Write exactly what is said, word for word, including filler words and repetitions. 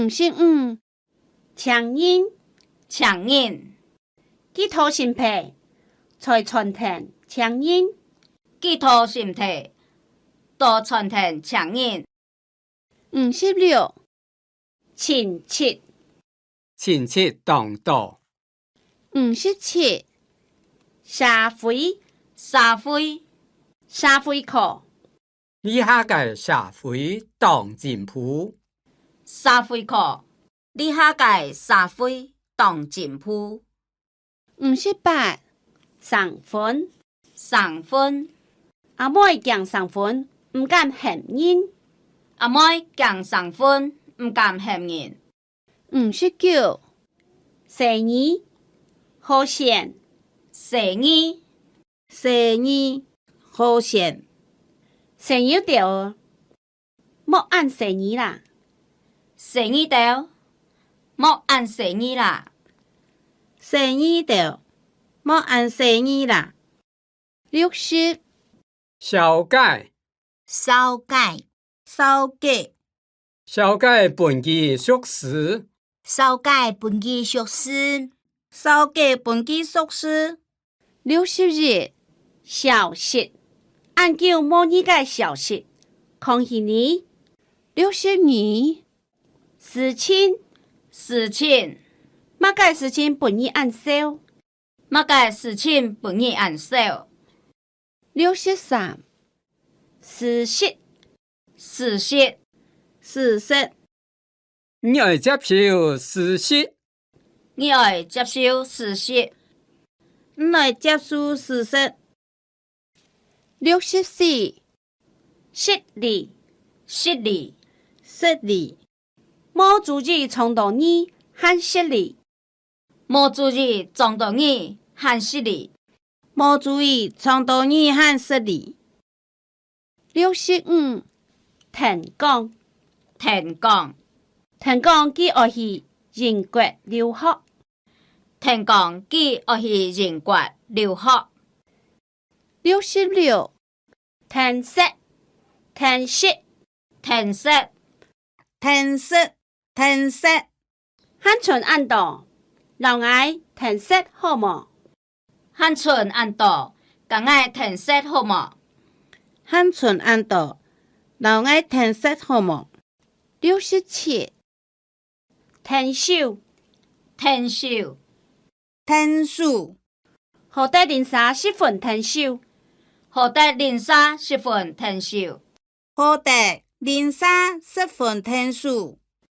五十五，請人。請人。幾多身體，在餐廳請人。幾多身體，到餐廳請人。五十六，親戚。親戚當多。五十七，社會。社會。社會課。這下个社會當進步。社會課。這下个社會當進步。五十八，生份。生份。阿妹驚生份，毋敢喊人。阿妹驚生份，毋敢喊人。五十九，細義，好選。細義。細義，好選。細義兜，莫恁細義啦。細義兜，莫恁細義啦。細義兜，莫恁細義啦。六十，紹介。紹介。紹介。紹介分佢熟事。紹介分佢熟事。紹介分佢熟事。六十一，消息。恁久無你个消息，空虛呢。六十二，事情。事情。麼个事情分你恁愁？麼个事情分你恁愁？六十三，事實。事實。事實。你愛接受事實。你愛接受事實。你愛接受事實。六十四，失禮。失禮。失禮。無注意撞到你，還失禮。 無注意撞到你，還失禮。無注意撞到你，還失禮。六十五，聽講。聽講。聽講佢愛去英國留學。聽講佢愛去英國留學。六十六， 𢯭食。𢯭食。𢯭食。𢯭食。𢯭食。還賸恁多，摎𠊎𢯭食好無？還賸恁多，摎𠊎𢯭食好無？還賸恁多，摎𠊎𢯭食好無？六十七， 𢯭手。𢯭手。𢯭手。好得鄰舍十分𢯭手。好得鄰舍十分𢯭手。好得鄰舍十分𢯭手。